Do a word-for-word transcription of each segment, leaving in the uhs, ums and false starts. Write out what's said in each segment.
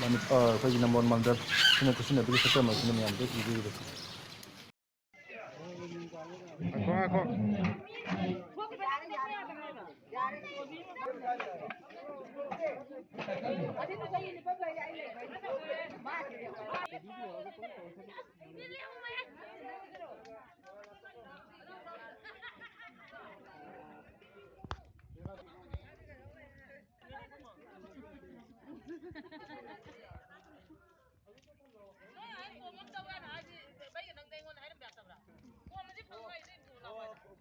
Money-, ꯑ, ꯑꯩꯈꯣꯏꯒꯤ ꯅꯝꯕꯣꯜ ꯃꯟꯗꯜ ꯁꯤꯅ ꯈꯨꯠꯁꯤꯟꯅꯕꯒꯤ ꯁꯛꯇꯝ ꯑꯁꯤꯅ ꯃꯌꯥꯝꯗ ꯄꯤꯕꯤꯔꯤꯕꯁꯤ꯫ ꯉꯥꯏꯈꯣ, ꯉꯥꯏꯈꯣ꯫ ꯅꯣꯏ ꯑꯩ ꯀꯣꯝ ꯑꯃ ꯆꯧ ꯌꯥꯅ ꯍꯥꯏꯗꯤ ꯃꯩꯒ ꯅꯪꯗ ꯑꯩꯉꯣꯟꯗ ꯍꯥꯏꯔꯝꯕ ꯌꯥꯗꯕ꯭ꯔꯥ? ꯀꯣꯝ ꯑꯃꯗꯤ ꯐꯪꯉꯣꯏ, ꯑꯗꯨ ꯏꯕꯨꯡꯉꯣ ꯂꯥꯛꯑꯣ ꯍꯥꯏꯕ꯫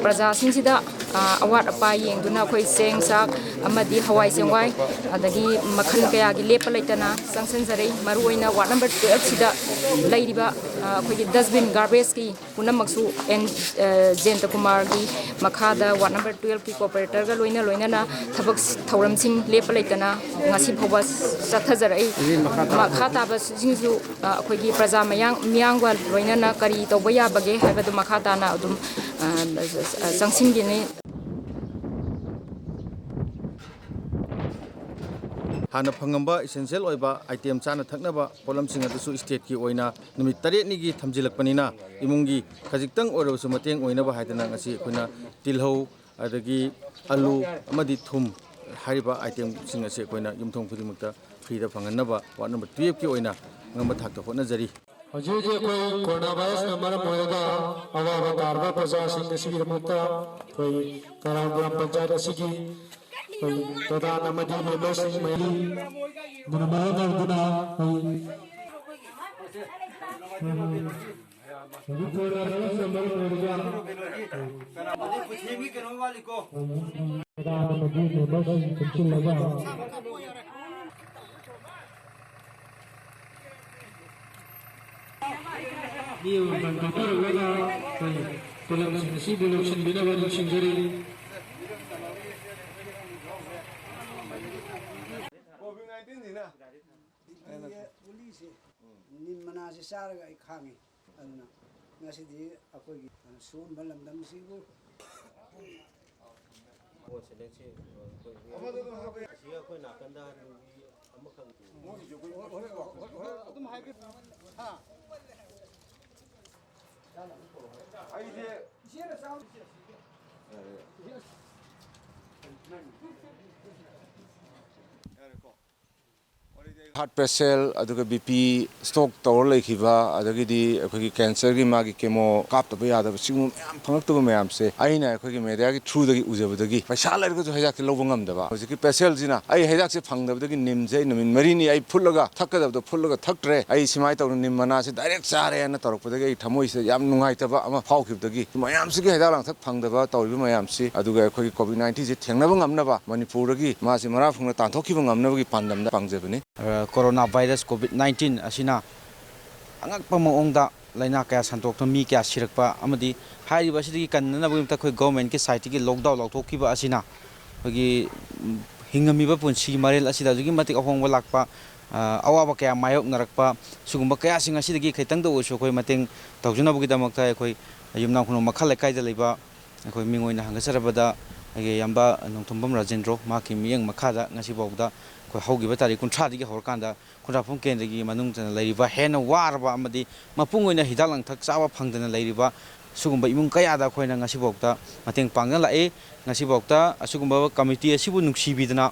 ꯄ꯭ꯔꯖꯥꯁꯤꯡꯁꯤꯗ, ꯑ, ꯑꯋꯥꯠ ꯑꯄꯥ ꯌꯦꯡꯗꯨꯅ ꯑꯩꯈꯣꯏ ꯆꯦꯡ, ꯆꯥꯛ ꯑꯃꯗꯤ ꯍꯋꯥꯏ ꯆꯦꯡꯋꯥꯏ, ꯑꯗꯒꯤ ꯃꯈꯜ ꯀꯌꯥꯒꯤ ꯂꯦꯞꯄ ꯂꯩꯇꯅ ꯆꯪꯁꯤꯟꯖꯔꯛꯏ꯫ ꯃꯔꯨꯑꯣꯏꯅ ꯋꯥꯔꯗ ꯅꯝꯕꯔ ꯇꯨꯌꯦꯜꯐꯁꯤꯗ ꯂꯩꯔꯤꯕ, ꯑ, ꯑꯩꯈꯣꯏꯒꯤ ꯗꯁꯕꯤꯟ ꯒꯥꯔꯕꯦꯖꯀꯤ ꯄꯨꯝꯅꯃꯛꯁꯨ ꯑꯦꯟ, ꯑ, ꯖꯌꯟꯇ ꯀꯨꯃꯥꯔꯒꯤ ꯃꯈꯥꯗ ꯋꯥꯔꯗ ꯅꯝꯕꯔ ꯇꯨꯌꯦꯜꯐꯀꯤ ꯀꯣꯑꯣꯄꯔꯦꯇꯔꯒ ꯂꯣꯏꯅ ꯂꯣꯏꯅꯅ ꯊꯕꯛ ꯊꯧꯔꯝꯁꯤꯡ ꯂꯦꯞꯄ ꯂꯩꯇꯅ ꯉꯁꯤ ꯐꯥꯎꯕ ꯆꯠꯊꯖꯔꯛꯏ꯫ ꯃꯈꯥ ꯇꯥꯕꯁꯤꯡꯁꯨ, ꯑ, ꯑꯩꯈꯣꯏꯒꯤ ꯄ꯭ꯔꯖꯥ ꯃꯌꯥꯝ, ꯃꯤꯌꯥꯝꯒ ꯂꯣꯏꯅꯅ ꯀꯔꯤ ꯇꯧꯕ ꯌꯥꯕꯒꯦ ꯍꯥꯏꯕꯗꯨ ꯃꯈꯥ ꯇꯥꯅ ꯑꯗꯨꯝ, ꯑ, ꯆꯪꯁꯤꯟꯒꯅꯤ꯫ ꯍꯥꯟꯅ ꯐꯪꯉꯝꯕ ꯏꯁꯦꯟꯁꯤꯌꯦꯜ ꯑꯣꯏꯕ ꯑꯥꯏꯇꯦꯝ ꯆꯥꯅ ꯊꯛꯅꯕ ꯄꯣꯠꯂꯝꯁꯤꯡ ꯑꯗꯨꯁꯨ ꯁ꯭ꯇꯦꯠꯀꯤ ꯑꯣꯏꯅ ꯅꯨꯃꯤꯠ ꯇꯔꯦꯠꯅꯤꯒꯤ ꯊꯝꯖꯤꯜꯂꯛꯄꯅꯤꯅ ꯏꯃꯨꯡꯒꯤ ꯈꯖꯤꯛꯇꯪ ꯑꯣꯏꯔꯕꯁꯨ ꯃꯇꯦꯡ ꯑꯣꯏꯅꯕ ꯍꯥꯏꯗꯅ ꯉꯁꯤ ꯑꯩꯈꯣꯏꯅ ꯇꯤꯜꯍꯧ, ꯑꯗꯒꯤ ꯑꯂꯨ ꯑꯃꯗꯤ ꯊꯨꯝ ꯍꯥꯏꯔꯤꯕ ꯑꯥꯏꯇꯦꯝꯁꯤꯡ ꯑꯁꯤ ꯑꯩꯈꯣꯏꯅ ꯌꯨꯝꯊꯣꯡ ꯈꯨꯗꯤꯡꯃꯛꯇ ꯐ꯭ꯔꯤꯗ ꯐꯪꯍꯟꯅꯕ ꯋꯥꯔꯗ ꯅꯝꯕꯔ ꯇꯨꯌꯦꯜꯐꯀꯤ ꯑꯣꯏꯅ ꯉꯝꯕ ꯊꯥꯛꯇ ꯍꯣꯠꯅꯖꯔꯤ꯫ ꯍꯧꯖꯤꯛ ꯍꯧꯖꯤꯛ ꯑꯩꯈꯣꯏ ꯀꯣꯔꯣꯅꯥ ꯚꯥꯏꯔꯁꯅ ꯃꯔꯝ ꯑꯣꯏꯔꯒ ꯑꯋꯥꯕ ꯇꯥꯔꯕ ꯄ꯭ꯔꯖꯥꯁꯤꯡ ꯑꯁꯤꯒꯤꯗꯃꯛꯇ ꯑꯩꯈꯣꯏ ꯀꯔꯥꯝ ꯒ꯭ꯔꯥꯝ ꯄꯟꯆꯥꯌꯠ ꯑꯁꯤꯒꯤ ꯑꯩꯈꯣꯏ ꯄ꯭ꯔꯙꯥꯟ ꯑꯃꯗꯤ ꯃꯦꯝꯕꯔꯁꯤꯡ ꯃꯌꯥꯝ ꯃꯔꯝ ꯑꯣꯏꯗꯨꯅ ꯑꯩꯈꯣꯏ ꯍꯧꯖꯤꯛ ꯀꯣꯔꯣꯅꯥ ꯚꯥꯏꯔꯁꯅ ꯃꯔꯝ ꯑꯣꯏꯔꯒ ꯄ꯭ꯔꯙꯥꯟ ꯑꯃꯗꯤ ꯃꯦꯝꯕꯔꯁꯤꯡ ꯄꯨꯟꯁꯤꯜꯂꯒ ꯃꯤ ꯑꯃꯃꯝ ꯀꯥꯞꯊꯔꯛꯂꯒ ꯑꯩꯈꯣꯏ ꯄꯣꯠꯂꯝꯁꯤꯡ ꯑꯁꯤꯕꯨ ꯂꯧꯁꯤꯟꯕꯤꯅꯕ ꯅꯤꯡꯁꯤꯡꯖꯔꯤ꯫ ꯀꯣꯚꯤꯗ ꯅꯥꯏꯟꯇꯤꯟꯁꯤꯅ ꯒꯨꯂꯤꯁꯦ ꯅꯤꯝ ꯃꯅꯥꯁꯦ ꯆꯥꯔꯒ ꯑꯩ ꯈꯥꯡꯉꯤ꯫ ꯑꯗꯨꯅ ꯉꯁꯤꯗꯤ ꯑꯩꯈꯣꯏꯒꯤ ꯁꯤꯒꯨꯝꯕ ꯂꯝꯗꯝꯁꯤꯕꯨ ꯄꯣꯠꯁꯦ ꯅꯪꯁꯤ, ꯑꯩꯈꯣꯏ ꯑꯃꯗꯣ ꯑꯗꯨꯝ ꯍꯥꯞꯄ ꯌꯥꯏ꯫ ꯑꯁꯤꯒ ꯑꯩꯈꯣꯏ ꯅꯥꯀꯟꯗ ꯅꯨꯄꯤ ꯑꯃꯈꯛ꯫ ꯃꯣꯏꯒꯤꯁꯨ ꯑꯩꯈꯣꯏ ꯍꯣꯏ, ꯍꯣꯏ, ꯍꯣꯏ, ꯍꯣꯏ, ꯑꯗꯨꯝ ꯍꯥꯏꯕꯤꯌꯨ꯫ ꯍꯥ꯫ ꯑꯩꯁꯦ ꯏꯆꯦꯅ ꯆꯥꯎ-, ꯌꯥꯔꯦ꯫ ꯌꯥꯔꯦꯀꯣ꯫ ꯍꯥꯔꯠ ꯄꯦꯁꯦꯟ, ꯑꯗꯨꯒ ꯕꯤ ꯄꯤ ꯁ꯭ꯇ꯭ꯔꯣꯛ ꯇꯧꯔ ꯂꯩꯈꯤꯕ, ꯑꯗꯒꯤꯗꯤ ꯑꯩꯈꯣꯏꯒꯤ ꯀꯦꯟꯁꯔꯒꯤ ꯃꯥꯒꯤ ꯀꯦꯃꯣ ꯀꯥꯞꯇꯕ ꯌꯥꯗꯕ, ꯁꯤꯒꯨꯝꯕ ꯃꯌꯥꯝ ꯐꯪꯂꯛꯇꯕ ꯃꯌꯥꯝꯁꯦ ꯑꯩꯅ ꯑꯩꯈꯣꯏꯒꯤ ꯃꯦꯗꯤꯌꯥꯒꯤ ꯊ꯭ꯔꯨꯗꯒꯤ ꯎꯖꯕꯗꯒꯤ, ꯄꯩꯁꯥ ꯂꯩꯔꯒꯁꯨ ꯍꯤꯗꯥꯛꯁꯦ ꯂꯧꯕ ꯉꯝꯗꯕ꯫ ꯍꯧꯖꯤꯛꯀꯤ ꯄꯦꯁꯦꯟꯁꯤꯅ, "ꯑꯩ ꯍꯤꯗꯥꯛꯁꯦ ꯐꯪꯗꯕꯗꯒꯤ ꯅꯤꯝꯁꯦ ꯑꯩ ꯅꯨꯃꯤꯠ ꯃꯔꯤꯅꯤ ꯑꯩ ꯐꯨꯠꯂꯒ ꯊꯛꯀꯗꯕꯗꯣ ꯐꯨꯠꯂꯒ ꯊꯛꯇ꯭ꯔꯦ, ꯑꯩ ꯁꯨꯃꯥꯏꯅ ꯇꯧꯗꯅ ꯅꯤꯝ ꯃꯅꯥꯁꯦ ꯗꯥꯏꯔꯦꯛ ꯆꯥꯔꯦꯅ" ꯇꯧꯔꯛꯄꯗꯒꯤ ꯑꯩ ꯊꯃꯣꯏꯁꯤꯗ ꯌꯥꯝ ꯅꯨꯡꯉꯥꯏꯇꯕ ꯑꯃ ꯐꯥꯎꯈꯤꯕꯗꯒꯤ, ꯃꯌꯥꯝꯁꯤꯒꯤ ꯍꯤꯗꯥꯛ ꯂꯥꯡꯊꯛ ꯐꯪꯗꯕ ꯇꯧꯔꯤꯕ ꯃꯌꯥꯝꯁꯤ, ꯑꯗꯨꯒ ꯑꯩꯈꯣꯏꯒꯤ ꯀꯣꯚꯤꯗ ꯅꯥꯏꯟꯇꯤꯟꯁꯦ ꯊꯦꯡꯅꯕ ꯉꯝꯅꯕ, ꯃꯅꯤꯄꯨꯔꯗꯒꯤ ꯃꯥꯁꯦ ꯃꯔꯥ ꯐꯪꯅ ꯇꯥꯟꯊꯣꯛꯈꯤꯕ ꯉꯝꯅꯕꯒꯤ ꯄꯥꯟꯗꯝꯗ ꯄꯥꯡꯖꯕꯅꯤ꯫ ꯑ, ꯀꯣꯔꯣꯅꯥ ꯚꯥꯏꯔꯁ ꯀꯣꯚꯤꯗ ꯅꯥꯏꯟꯇꯤꯟ ꯑꯁꯤꯅ ꯑꯉꯛꯄ ꯃꯑꯣꯡꯗ ꯂꯥꯏꯅꯥ ꯀꯌꯥ ꯁꯟꯗꯣꯛꯇꯨꯅ ꯃꯤ ꯀꯌꯥ ꯁꯤꯔꯛꯄ ꯑꯃꯗꯤ ꯍꯥꯏꯔꯤꯕ ꯑꯁꯤꯗꯒꯤ ꯀꯟꯅꯅꯕꯒꯤꯗꯃꯛꯇ ꯑꯩꯈꯣꯏ ꯒꯣꯚꯔꯟꯃꯦꯟꯠꯀꯤ ꯁꯥꯏꯠꯇꯒꯤ ꯂꯣꯛꯗꯥꯎꯟ ꯂꯥꯎꯊꯣꯛꯈꯤꯕ ꯑꯁꯤꯅ ꯑꯩꯈꯣꯏꯒꯤ, ꯎꯝ, ꯍꯤꯡꯉꯝꯃꯤꯕ ꯄꯨꯟꯁꯤꯒꯤ ꯃꯔꯦꯜ ꯑꯁꯤꯗ ꯑꯗꯨꯛꯀꯤ ꯃꯇꯤꯛ ꯑꯍꯣꯡꯕ ꯂꯥꯛꯄ, ꯑ, ꯑꯋꯥꯕ ꯀꯌꯥ ꯃꯥꯌꯣꯛꯅꯔꯛꯄ, ꯁꯤꯒꯨꯝꯕ ꯀꯌꯥꯁꯤꯡ ꯑꯁꯤꯗꯒꯤ ꯈꯤꯇꯪꯗ ꯑꯣꯏꯔꯁꯨ ꯑꯩꯈꯣꯏ ꯃꯇꯦꯡ ꯇꯧꯖꯅꯕꯒꯤꯗꯃꯛꯇ ꯑꯩꯈꯣꯏ ꯌꯨꯝꯅꯥꯝ ꯈꯨꯅꯧ ꯃꯈꯥ ꯂꯩꯀꯥꯏꯗ ꯂꯩꯕ ꯑꯩꯈꯣꯏ ꯃꯤꯡ ꯑꯣꯏꯅ ꯍꯪꯒꯠꯆꯔꯕꯗ ꯑꯩꯒꯤ ꯏꯌꯥꯝꯕ ꯅꯣꯡꯊꯣꯝꯕꯝ ꯔꯥꯖꯦꯟꯗ꯭ꯔꯣ, ꯃꯍꯥꯛꯀꯤ ꯃꯤꯠꯌꯦꯡ ꯃꯈꯥꯗ ꯉꯁꯤꯐꯥꯎꯗ ꯑꯩꯈꯣꯏ ꯍꯧꯈꯤꯕ ꯇꯥꯔꯤꯛ ꯀꯨꯟꯊ꯭ꯔꯥꯗꯒꯤ ꯍꯧꯔꯀꯥꯟꯗ ꯈꯨꯟꯗ꯭ꯔꯥꯛꯄꯝ ꯀꯦꯟꯗ꯭ꯔꯒꯤ ꯃꯅꯨꯡꯗ ꯂꯩꯔꯤꯕ ꯍꯦꯟꯅ ꯋꯥꯔꯕ ꯑꯃꯗꯤ ꯃꯄꯨꯡ ꯑꯣꯏꯅ ꯍꯤꯗꯥꯛ ꯂꯥꯡꯊꯛ ꯆꯥꯕ ꯐꯪꯗꯅ ꯂꯩꯔꯤꯕ ꯁꯤꯒꯨꯝꯕ ꯏꯃꯨꯡ ꯀꯌꯥꯗ ꯑꯩꯈꯣꯏꯅ ꯉꯁꯤꯐꯥꯎꯗ ꯃꯇꯦꯡ ꯄꯥꯡꯅ ꯂꯥꯛꯏ꯫ ꯉꯁꯤꯐꯥꯎꯗ ꯑꯁꯤꯒꯨꯝꯕ ꯀꯃꯤꯇꯤ ꯑꯁꯤꯕꯨ ꯅꯨꯡꯁꯤꯕꯤꯗꯅ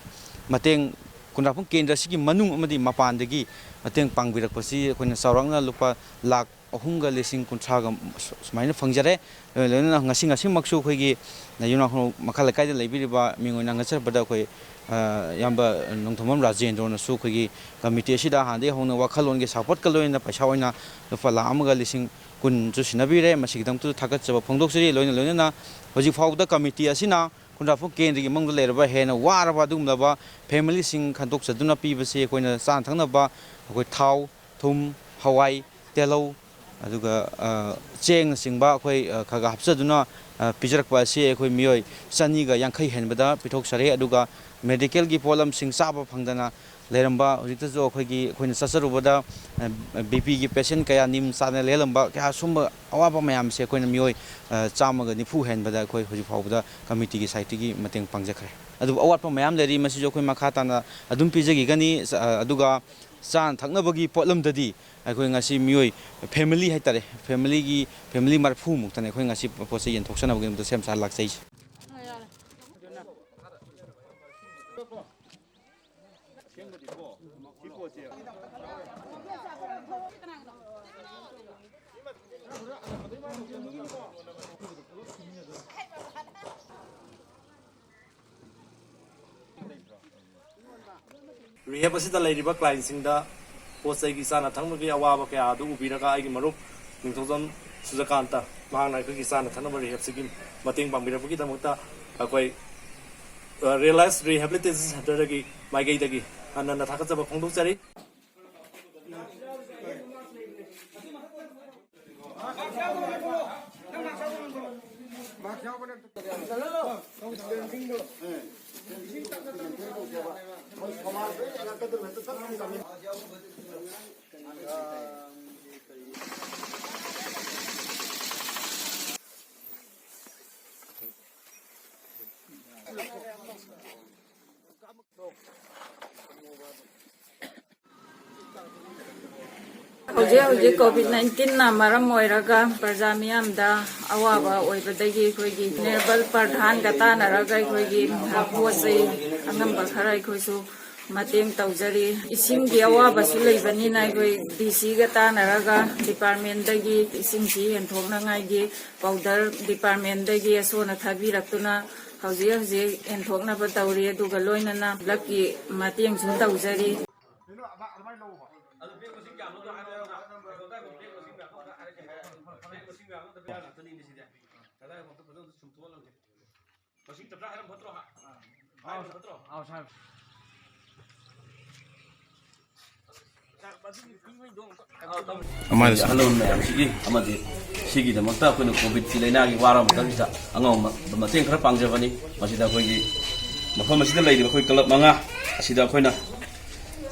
ꯃꯇꯦꯡ ꯈꯨꯟꯗ꯭ꯔꯥꯛꯐꯝ ꯀꯦꯟꯗ꯭ꯔ ꯑꯁꯤꯒꯤ ꯃꯅꯨꯡ ꯑꯃꯗꯤ ꯃꯄꯥꯟꯗꯒꯤ ꯃꯇꯦꯡ ꯄꯥꯡꯕꯤꯔꯛꯄꯁꯤ ꯑꯩꯈꯣꯏꯅ ꯆꯥꯎꯔꯥꯛꯅ ꯂꯨꯄꯥ ꯂꯥꯈ ꯑꯍꯨꯝꯒ ꯂꯤꯁꯤꯡ ꯀꯨꯟꯊ꯭ꯔꯥꯒ ꯁꯨ-, ꯁꯨꯃꯥꯏꯅ ꯐꯪꯖꯔꯦ꯫ ꯂꯣꯏꯅ ꯂꯣꯏꯅꯅ ꯉꯁꯤ ꯉꯁꯤꯃꯛꯁꯨ ꯑꯩꯈꯣꯏꯒꯤ ꯌꯨꯝꯅꯥꯝ ꯃꯈꯥ ꯂꯩꯀꯥꯏꯗ ꯂꯩꯕꯤꯔꯤꯕ ꯃꯤꯡ ꯑꯣꯏꯅ ꯉꯥꯡꯖꯔꯛꯄꯗ ꯑꯩꯈꯣꯏ, ꯑ, ꯏꯌꯥꯝꯕ ꯅꯣꯡꯊꯣꯝꯕꯝ ꯔꯥꯖꯦꯟꯗ꯭ꯔꯣꯅꯁꯨ ꯑꯩꯈꯣꯏꯒꯤ ꯀꯃꯤꯇꯤ ꯑꯁꯤꯗ ꯍꯥꯟꯅꯗꯒꯤ ꯍꯧꯅ ꯋꯥꯈꯜꯂꯣꯟꯒꯤ ꯁꯄꯣꯔꯠꯀ ꯂꯣꯏꯅꯅ ꯄꯩꯁꯥ ꯑꯣꯏꯅ ꯂꯨꯄꯥ ꯂꯥꯈ ꯑꯃꯒ ꯂꯤꯁꯤꯡ ꯀꯨꯟꯁꯨ ꯁꯤꯟꯅꯕꯤꯔꯦ꯫ ꯃꯁꯤꯒꯤꯗꯃꯛꯇꯁꯨ ꯊꯥꯒꯠꯆꯕ ꯐꯣꯡꯗꯣꯛꯆꯔꯤ꯫ ꯂꯣꯏꯅ ꯂꯣꯏꯅꯅ ꯍꯧꯖꯤꯛ ꯐꯥꯎꯕꯗ ꯀꯃꯤꯇꯤ ꯑꯁꯤꯅ ꯈꯨꯟꯗ꯭ꯔꯥꯛꯐꯝ ꯀꯦꯟꯗ꯭ꯔꯒꯤ ꯃꯅꯨꯡꯗ ꯂꯩꯔꯕ ꯍꯦꯟꯅ ꯋꯥꯔꯕ ꯑꯗꯨꯒꯨꯝꯂꯕ ꯐꯦꯃꯤꯂꯤꯁꯤꯡ ꯈꯟꯗꯣꯛꯆꯗꯨꯅ ꯄꯤꯕꯁꯤ ꯑꯩꯈꯣꯏꯅ ꯆꯥꯅ ꯊꯛꯅꯕ ꯑꯩꯈꯣꯏ ꯊꯥꯎ, ꯊꯨꯝ, ꯍꯋꯥꯏ, ꯇꯤꯜꯍꯧ, ꯑꯗꯨꯒ, ꯑ, ꯆꯦꯡꯅꯆꯤꯡꯕ ꯑꯩꯈꯣꯏ, ꯑ, ꯈꯔ ꯈꯔ ꯍꯥꯞꯆꯗꯨꯅ, ꯑ, ꯄꯤꯖꯔꯛꯄ ꯑꯁꯤ ꯑꯩꯈꯣꯏ ꯃꯤꯑꯣꯏ ꯆꯅꯤꯒ ꯌꯥꯡꯈꯩ ꯍꯦꯟꯕꯗ ꯄꯤꯊꯣꯛꯆꯔꯦ꯫ ꯑꯗꯨꯒ ꯃꯦꯗꯤꯀꯦꯜꯒꯤ ꯄꯣꯠꯂꯝꯁꯤꯡ ꯆꯥꯕ ꯐꯪꯗꯅ ꯂꯩꯔꯝꯕ, ꯍꯧꯖꯤꯛꯇꯁꯨ ꯑꯩꯈꯣꯏꯒꯤ, ꯑꯩꯈꯣꯏꯅ ꯆꯠꯆꯔꯨꯕꯗ, ꯑ, ꯕꯤ ꯄꯤꯒꯤ ꯄꯦꯁꯦꯟ ꯀꯌꯥ ꯅꯤꯝ ꯆꯥꯗꯅ ꯂꯩꯔꯝꯕ ꯀꯌꯥ, ꯁꯨꯝꯕ ꯑꯋꯥꯕ ꯃꯌꯥꯝꯁꯦ ꯑꯩꯈꯣꯏꯅ ꯃꯤꯑꯣꯏ, ꯑ, ꯆꯥꯝꯃꯒ ꯅꯤꯐꯨ ꯍꯦꯟꯕꯗ ꯑꯩꯈꯣꯏ ꯍꯧꯖꯤꯛ ꯐꯥꯎꯕꯗ ꯀꯃꯤꯇꯤꯒꯤ ꯁꯥꯏꯠꯇꯒꯤ ꯃꯇꯦꯡ ꯄꯥꯡꯖꯈ꯭ꯔꯦ꯫ ꯑꯗꯨꯕꯨ ꯑꯋꯥꯠꯄ ꯃꯌꯥꯝ ꯂꯩꯔꯤ, ꯃꯁꯤꯁꯨ ꯑꯩꯈꯣꯏ ꯃꯈꯥ ꯇꯥꯅ ꯑꯗꯨꯝ ꯄꯤꯖꯈꯤꯒꯅꯤ꯫ ꯑ, ꯑꯗꯨꯒ ꯆꯥꯅ ꯊꯛꯅꯕꯒꯤ ꯄꯣꯠꯂꯝꯗꯗꯤ ꯑꯩꯈꯣꯏ ꯉꯁꯤ ꯃꯤꯑꯣꯏ ꯐꯦꯃꯤꯂꯤ ꯍꯥꯏꯇꯥꯔꯦ, ꯐꯦꯃꯤꯂꯤꯒꯤ, ꯐꯦꯃꯤꯂꯤ ꯃꯔꯐꯨꯃꯨꯛꯇꯅꯦ ꯑꯩꯈꯣꯏ ꯉꯁꯤ ꯄꯣꯠ ꯆꯩ ꯌꯦꯟꯊꯣꯛꯆꯅꯕꯒꯤꯗꯃꯛꯇ ꯁꯦꯝ ꯁꯥ ꯂꯥꯛꯆꯩꯁꯦ꯫ ꯔꯤꯍꯦꯞ ꯑꯁꯤꯗ ꯂꯩꯔꯤꯕ ꯀ꯭ꯂꯥꯏꯟꯁꯤꯡꯗ ꯄꯣꯠ ꯆꯩꯒꯤ ꯆꯥꯅ ꯊꯛꯅꯕꯒꯤ ꯑꯋꯥꯕ ꯀꯌꯥ ꯑꯗꯨ ꯎꯕꯤꯔꯒ ꯑꯩꯒꯤ ꯃꯔꯨꯞ ꯅꯤꯡꯊꯧꯖꯝ ꯁꯨꯖꯀꯥꯟꯇ, ꯃꯍꯥꯛꯅ ꯑꯩꯈꯣꯏꯒꯤ ꯆꯥꯅ ꯊꯛꯅꯕ ꯔꯤꯍꯦꯞꯁꯤꯒꯤ ꯃꯇꯦꯡ ꯄꯥꯡꯕꯤꯔꯛꯄꯒꯤꯗꯃꯛꯇ ꯑꯩꯈꯣꯏ, ꯑ, ꯔꯤꯌꯦꯂꯥꯏꯁ ꯔꯤꯍꯦꯕꯤꯂꯤꯇꯦꯁꯟ ꯁꯦꯟꯇꯔꯗꯒꯤ ꯃꯥꯏꯀꯩꯗꯒꯤ ꯍꯟꯅ ꯍꯟꯅ ꯊꯥꯒꯠꯆꯕ ꯐꯣꯡꯗꯣꯛꯆꯔꯤ꯫ ꯍꯧꯖꯤꯛ ꯍꯧꯖꯤꯛ ꯀꯣꯚꯤꯗ ꯅꯥꯏꯟꯇꯤꯟꯅ ꯃꯔꯝ ꯑꯣꯏꯔꯒ ꯄ꯭ꯔꯖꯥ ꯃꯤꯌꯥꯝꯗ ꯑꯋꯥꯕ ꯑꯣꯏꯕꯗꯒꯤ ꯑꯩꯈꯣꯏꯒꯤ ꯅꯦꯔꯕꯜ ꯄ꯭ꯔꯙꯥꯟꯒ ꯇꯥꯟꯅꯔꯒ ꯑꯩꯈꯣꯏꯒꯤ ꯄꯣꯠ ꯆꯩ ꯑꯉꯝꯕ ꯈꯔ ꯑꯩꯈꯣꯏꯁꯨ ꯃꯇꯦꯡ ꯇꯧꯖꯔꯤ꯫ ꯏꯁꯤꯡꯒꯤ ꯑꯋꯥꯕꯁꯨ ꯂꯩꯕꯅꯤꯅ ꯑꯩꯈꯣꯏ ꯗꯤ ꯁꯤꯒ ꯇꯥꯟꯅꯔꯒ ꯗꯤꯄꯥꯔꯠꯃꯦꯟꯗꯒꯤ ꯏꯁꯤꯡꯁꯤ ꯌꯦꯟꯊꯣꯛꯅꯉꯥꯏꯒꯤ ꯄꯥꯎꯗꯔ ꯗꯤꯄꯥꯔꯠꯃꯦꯟꯗꯒꯤ ꯑꯁꯣꯟꯅ ꯊꯥꯕꯤꯔꯛꯇꯨꯅ ꯍꯧꯖꯤꯛ ꯍꯧꯖꯤꯛ ꯌꯦꯟꯊꯣꯛꯅꯕ ꯇꯧꯔꯤ꯫ ꯑꯗꯨꯒ ꯂꯣꯏꯅꯅ ꯕ꯭ꯂꯛꯀꯤ ꯃꯇꯦꯡꯁꯨ ꯇꯧꯖꯔꯤ꯫ ꯑꯃꯗ ꯑꯍꯜ ꯂꯃꯟ ꯃꯌꯥꯝꯁꯤꯒꯤ ꯑꯃꯗꯤ ꯁꯤꯒꯤꯗꯃꯛꯇ ꯑꯩꯈꯣꯏꯅ ꯀꯣꯚꯤꯗꯀꯤ ꯂꯥꯏꯅꯥꯒꯤ ꯋꯥꯔꯕ ꯃꯇꯝꯁꯤꯗ ꯑꯉꯝꯕ ꯃꯇꯦꯡ ꯈꯔ ꯄꯥꯡꯖꯕꯅꯤ꯫ ꯃꯁꯤꯗ ꯑꯩꯈꯣꯏꯒꯤ ꯃꯐꯝ ꯑꯁꯤꯗ ꯂꯩꯔꯤꯕ ꯑꯩꯈꯣꯏ ꯀ꯭ꯂꯕ ꯃꯉꯥ ꯑꯁꯤꯗ ꯑꯩꯈꯣꯏꯅ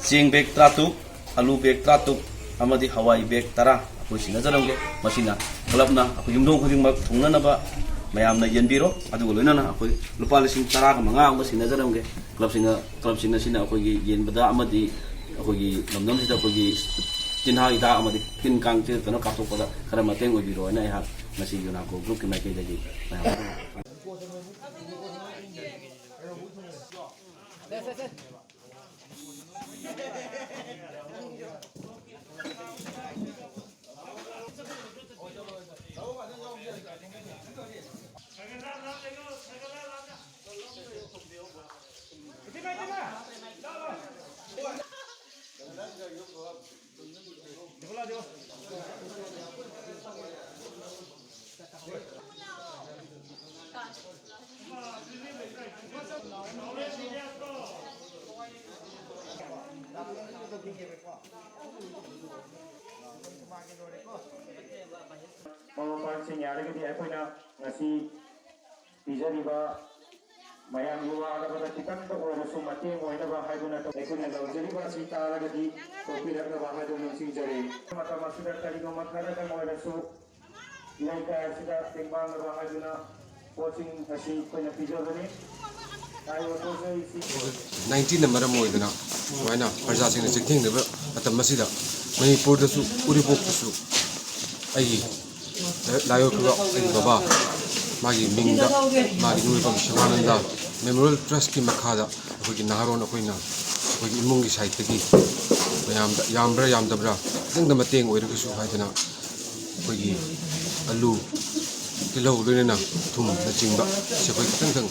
ꯆꯦꯡ ꯕꯦꯒ ꯇꯔꯥꯇꯔꯨꯛ, ꯑꯂꯨ ꯕꯦꯒ ꯇꯔꯥꯇꯔꯨꯛ ꯑꯃꯗꯤ ꯍꯋꯥꯏ ꯕꯦꯒ ꯇꯔꯥ ꯑꯩꯈꯣꯏ ꯁꯤꯟꯅꯖꯔꯝꯒꯦ꯫ ꯃꯁꯤꯅ ꯀ꯭ꯂꯕꯅ ꯑꯩꯈꯣꯏ ꯌꯨꯝꯊꯣꯡ ꯈꯨꯗꯤꯡꯃꯛ ꯊꯨꯡꯅꯅꯕ ꯃꯌꯥꯝꯅ ꯌꯦꯟꯕꯤꯔꯣ꯫ ꯑꯗꯨꯒ ꯂꯣꯏꯅꯅ ꯑꯩꯈꯣꯏ ꯂꯨꯄꯥ ꯂꯤꯁꯤꯡ ꯇꯔꯥꯒ ꯃꯉꯥ ꯑꯃ ꯁꯤꯟꯅꯖꯔꯝꯒꯦ꯫ ꯀ꯭ꯂꯕꯁꯤꯡꯅ ꯀ꯭ꯂꯕꯁꯤꯡ ꯑꯁꯤꯅ ꯑꯩꯈꯣꯏꯒꯤ ꯌꯦꯟꯕꯗ ꯑꯃꯗꯤ ꯑꯩꯈꯣꯏꯒꯤ ꯂꯝꯗꯝꯁꯤꯗ ꯑꯩꯈꯣꯏꯒꯤ ꯇꯤꯟꯍꯥ ꯍꯤꯗꯥꯛ ꯑꯃꯗꯤ ꯇꯤꯟ ꯀꯥꯡ ꯆꯦꯜꯂꯛꯇꯅ ꯀꯥꯞꯊꯣꯛꯄꯗ ꯈꯔ ꯃꯇꯦꯡ ꯑꯣꯏꯕꯤꯔꯣ ꯍꯥꯏꯅ ꯑꯩꯍꯥꯛ ꯉꯁꯤ ꯌꯨꯅꯥꯀꯣ ꯒ꯭ꯔꯨꯞꯀꯤ ꯃꯥꯏꯀꯩꯗꯒꯤ ꯃꯌꯥꯝ ꯃꯃꯥ ꯃꯄꯥꯁꯤꯡ ꯌꯥꯔꯒꯗꯤ ꯑꯩꯈꯣꯏꯅ ꯉꯁꯤ ꯄꯤꯖꯔꯤꯕ ꯃꯌꯥꯝꯒꯤ ꯋꯥꯔꯕꯗ ꯈꯤꯇꯪꯗ ꯑꯣꯏꯔꯁꯨ ꯃꯇꯦꯡ ꯑꯣꯏꯅꯕ ꯍꯥꯏꯗꯨꯅ ꯑꯩꯈꯣꯏꯅ ꯂꯧꯖꯔꯤꯕ ꯑꯁꯤ ꯇꯥꯔꯒꯗꯤ ꯀꯣꯛꯄꯤꯔꯛꯅꯕ ꯍꯥꯏꯗꯨꯅ ꯅꯤꯡꯁꯤꯡꯖꯔꯤ꯫ ꯃꯇꯝ ꯑꯁꯤꯗ ꯀꯔꯤꯒꯨꯝꯕ ꯈꯔꯗꯪ ꯑꯣꯏꯔꯁꯨ ꯂꯩꯀꯥꯏ ꯑꯁꯤꯗ ꯇꯦꯡꯕꯥꯡꯅꯕ ꯍꯥꯏꯗꯨꯅ ꯄꯣꯠꯁꯤꯡ ꯑꯁꯤ ꯑꯩꯈꯣꯏꯅ ꯄꯤꯖꯕꯅꯤ꯫ ꯍꯥꯏꯔꯤꯕ ꯄꯣꯠ ꯆꯩꯁꯤ ꯀꯣꯚꯤꯗ ꯅꯥꯏꯟꯇꯤꯟꯅ ꯃꯔꯝ ꯑꯣꯏꯗꯨꯅ ꯁꯨꯃꯥꯏꯅ ꯄ꯭ꯔꯖꯥꯁꯤꯡꯅ ꯆꯦꯛꯊꯦꯡꯅꯕ ꯃꯇꯝ ꯑꯁꯤꯗ ꯃꯅꯤꯄꯨꯔꯗꯁꯨ ꯎꯔꯤꯄꯣꯛꯇꯁꯨ ꯑꯩꯒꯤ ꯂꯥꯏꯑꯣꯏꯈꯤꯕ ꯑꯩꯒꯤ ꯕꯕꯥ ꯃꯥꯒꯤ ꯃꯤꯡꯗ ꯃꯥꯒꯤ ꯅꯤꯡꯂꯨꯡꯐꯝ ꯁꯤꯕꯥꯅꯟꯗ ꯃꯦꯃꯣꯔꯤꯌꯦꯜ ꯇ꯭ꯔꯁꯀꯤ ꯃꯈꯥꯗ ꯑꯩꯈꯣꯏꯒꯤ ꯅꯍꯥꯔꯣꯟ ꯑꯩꯈꯣꯏꯅ ꯑꯩꯈꯣꯏꯒꯤ ꯏꯃꯨꯡꯒꯤ ꯁꯥꯏꯠꯇꯒꯤ ꯃꯌꯥꯝꯗ ꯌꯥꯝꯕ꯭ꯔꯥ ꯌꯥꯝꯗꯕ꯭ꯔꯥ ꯈꯤꯇꯪꯗ ꯃꯇꯦꯡ ꯑꯣꯏꯔꯒꯁꯨ ꯍꯥꯏꯗꯅ ꯑꯩꯈꯣꯏꯒꯤ ꯑꯂꯨ, ꯇꯤꯜꯍꯧ, ꯂꯣꯏꯅꯅ ꯊꯨꯝꯅꯆꯤꯡꯕ ꯁꯤ ꯑꯩꯈꯣꯏ ꯈꯤꯇꯪ ꯈꯤꯇꯪ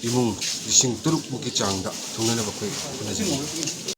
ꯏꯃꯨꯡ ꯂꯤꯁꯤꯡ ꯇꯔꯨꯛ ꯃꯨꯛꯀꯤ ꯆꯥꯡꯗ ꯊꯨꯡꯅꯅꯕ ꯑꯩꯈꯣꯏ ꯍꯣꯠꯅꯖꯒꯅꯤ꯫